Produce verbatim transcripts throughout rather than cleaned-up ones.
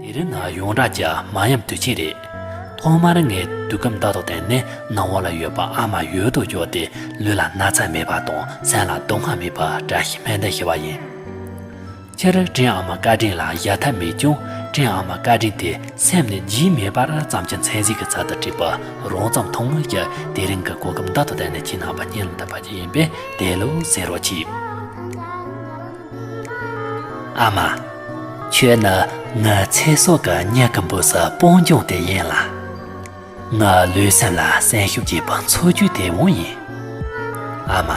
དེ་རིང་ནི་ཡོངས་གྲགས་ཀྱི་མ་ཡུམ་དུས་ཆེན་རེད། ཐོག་མར་ངས་དུས་སྐབས་འདི་དང་བསྟུན་ནས་ནང་བ་ལ་ཡོད་པ་ཨ་མ་ཡུལ་དུ་བསྐྱོད་དེ་ལུས་ལ་ན་ཚ་མེད་པ་དང་སེམས་ལ་སྡུག་བསྔལ་མེད་པར་བཀྲ་ཤིས་སྨོན་འདུན་ཞུ་བ་ཡིན། སྤྱིར་ཀྲིན་ཨ་མ་བཀའ་དྲིན་ལ་ཡལ་ཐབས་མེད་ཀྱང་ཀྲིན་ཨ་མ་བཀའ་དྲིན་དེ་སེམས་ནས་བརྗེད་མེད་པར་བརྩམས་ཀྱི་མཚན་གཟིགས་ཀྱི་ཚུལ་དུ་བྲིས་པ་རོང་ཙམ་ཐུང་ངུ་ཞིག་དེ་རིང་གི་གོ་སྐབས་འདི་དང་བསྟུན་ནས་ཁྱེད་རྣམ་པ་སྙན་ལ་འདེབས་པ་ཞིག་ཡིན་པས་དེ་ལོ་གསན་རོགས་གྱིས། ཨ་མ། ཁྱོད་ནི་ངའི་ཚེ་སྲོག་གི་མྱུ་གུ་འབུས་སའི་སྤང་ལྗོངས་དེ་ཡིན་ལ། ངའི་ལུས་སེམས་ལ་བསྲན་ཤུགས་སྐྱེད་པའི་མཚོ་རྒྱུད་དེའང་ཡིན། ཨ་མ།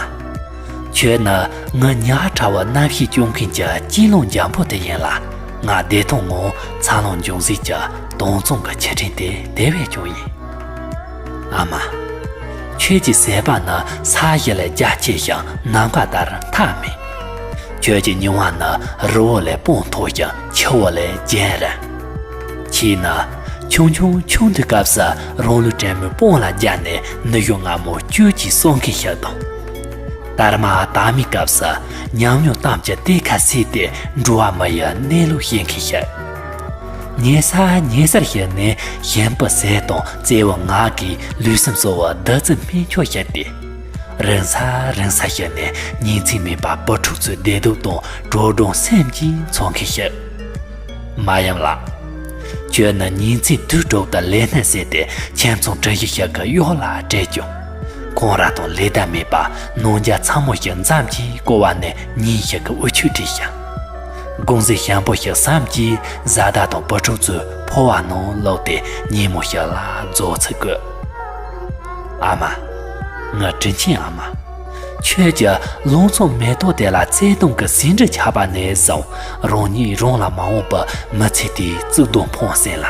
ཁྱོད་ནི་ངའི་ཉག་ཕྲ་བའི་རྣམ་ཤེས་སྐྱོང་མཁན་གྱི་གཅེས་ལོ་འཇམ་པོ་དེ་ཡིན་ལ། ང་བདེ་ཐང་ངང་འཚར་ལོངས་འབྱུང་ཟིག་གི་དྭངས་གཙང་གི་ཆུ་ཕྲན་དེ་དེ་བས་ཀྱང་ཡིན། ཨ་མ། ཁྱོད་ཀྱི་ཟད་པ་ནི་ས་གཞི་ལས་རྒྱ་ཆེ་ཞིང་ནམ་མཁའ་ལྟར་མཐའ་མེད། ཁྱོད་ཀྱི་མྱོང་བ་ནི་རི་བོ་ལས་སྤང་མཐོ་ཞིང་ཆུ་བོ་ལས་རྒྱན་རིང་། ཁྱེད་ནི་ཆུང་ཆུང་ཆུང་དུས་སྐབས་སུ་རང་ལུས་དྲེད་མོས་སྤང་ལ་བརྒྱབ་ནས་ནུ་ཞོ་མངར་མོ་བཅོས་ཀྱིས་གསོ་མཁན་ཞིག་དང་། དར་མ་དར་མའི་སྐབས་སུ་ཉམས་མྱོང་གཏམ་གྱི་གཏེར་ཁ་བསྲེས་ཏེ་འགྲོ་བ་མི་ཡི་གནས་ལུགས་བཤད་མཁན་ཞིག་ཉལ་ས་ཉལ་སར་ཞུགས་ནས་ཞིམ་པའི་ཟས་དང་བརྩེ་བའི་ངག་གིས་ལུས་སེམས་གསོ་བའི་བདུད་རྩི་སྨན་མཆོག་བཞད་དེ། རིང་ས་རིང་ས་ཞུགས་ནས་ཉིན་མཚན་མེད་པར་བུ་ཕྲུག་ཚོའི་བདེ་སྡུག་དང་དྲོ་གྲང་སེམས་ཀྱིས་འཚོ་མཁན་ཞིག་མ་ཡུམ་ལགས། ཁྱོད་ནི་ཉིན་མཚན་དུས་དྲུག་ཏུ་ལས་སྣེ་བསད་དེ་ཁྱིམ་ཚང་གྲུ་བཞི་ཞིག་གི་གཡོག་ལ་སྤྲད་ཀྱང་། ཁོང་ར་དང་ལས་ཟླ་མེད་པ་ནང་རྒྱ་ཚ་མོ་ཞིག་མཚམས་ཀྱིས་བསྐོར་བ་ནས་ཉིན་ཞིག་གི་འུ་ཆོས་བྲིས་ཤིང་། དགོང་ཟས་ཞིམ་པོ་ཞིག་བསམ་གྱིས་བཟའ་ཟླ་དང་བུ་ཕྲུག་ཚོའི་ཕོ་བ་ནང་བླུགས་ཏེ་ཉིན་མོ་ཞིག་ལ་རྫོགས་ཚར་དགོས། ཨ་མ། ངའི་དྲིན་ཆེན་ཨ་མ། ཁྱོད་ཀྱི་ལང་ཚོ་མེ་ཏོག་དེ་ལ་བརྩེ་དུང་གི་ཟེའུ་འབྲུ་ཆགས་པ་ནས་བཟུང་རང་ཉིད་རང་ལ་མ་འོངས་པའི་མི་ཚེ་དེའི་གཙུག་རྡོ་འཕངས་ཟིན་ལ།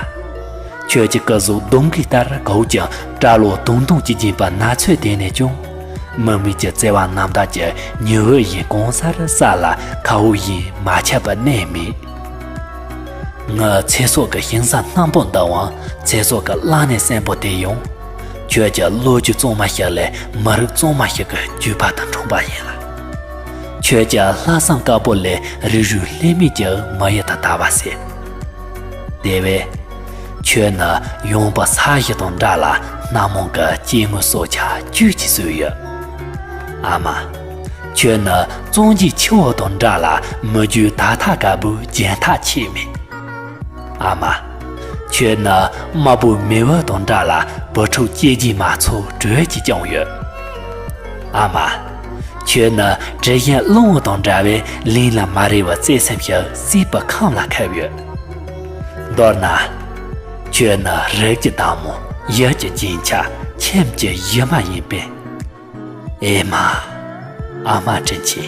ཁྱོད་ཀྱི་སྐུ་གཟུགས་སྡོང་གི་ལྟར་གོག་ཀྱང་སྐྲ་ལོ་དུང་དུང་གིས་བརྒྱན་པའི་ན་ཚོད་དེ་ནས་ཀྱང་། མི་མེད་ཀྱི་བརྩེ་བ་རྣམ་དག་གི་ཉི་འོད་བཞིན་གང་སར་གསལ་ལ་མཁའ་དབུགས་བཞིན་མ་ཆད་པར་གནས་མེད། ངའི་ཚེ་སྲོག་གི་ཞིང་ས་སྣམ་པོ་འདི་འམ་ཚེ་སྲོག་གི་བླ་གནས་བཙན་པོ་དེ་ཡང་། ཁྱོད་ཀྱི་ལོ་རྒྱུས་གཙང་མ་ཞིག་ལས་མི་རིགས་གཙང་མ་ཞིག་གི་བརྒྱུད་པ་དང་འཁྲུངས་པ་ཡིན་ལ། ཁྱོད་ཀྱི་ལྷག་བསམ་དཀར་པོ་ལས་རིགས་རུས་ལྷད་མེད་ཀྱི་མི་ཡུལ་དུ་དར་བ་ཟེར། དེ་བས། ཁྱོད་ནི་ཡངས་པའི་ས་གཞི་དང་འདྲ་ལ་སྣ་མང་གི་སྐྱེ་དངོས་སྲོག་ཆགས་བཅུད་ཀྱིས་བཟོས་ཡོད། ཨ་མ། ཁྱོད་ནི་གཙང་རྒྱུད་ཆུ་བོ་དང་འདྲ་ལ་མི་རྒྱུད་དར་ཐག་དཀར་པོའི་རྒྱན་ཐག་ཆད་མེད། ཨ་མ། ཁྱོད་ནི་དམར་པོའི་མེ་འོད་དང་འདྲ་ལ་བུ་ཕྲུག་སྐྱེ་རྒྱུའི་མ་ཚོ་དྲོད་ཀྱིས་བསྐྱངས་ཡོད། ཨ་མ། ཁྱོད་ནི་དྲི་ཞིམ་རླུང་བུ་དང་འདྲ་བའི་ལིང་ལ་མ་རེ་བའི་བརྩེ་སེམས་ཤིག་སྲིད་པའི་ཁམས་ལ་ཁྱབ་ཡོད། མདོར་ན། ཁྱོད་ནི་རིགས་ཀྱི་བདག་མོ་ཡུལ་གྱི་རྒྱན་ཆ་ཁྱིམ་གྱི་གཞི་མ་ཡིན་པས། ཨེ་མ། ཨ་མ་དྲིན་ཆེ།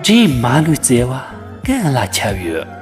དྲིན་མ་ལུས་བརྩེ་བ་གང་ལ་ཁྱབ་ཡོད།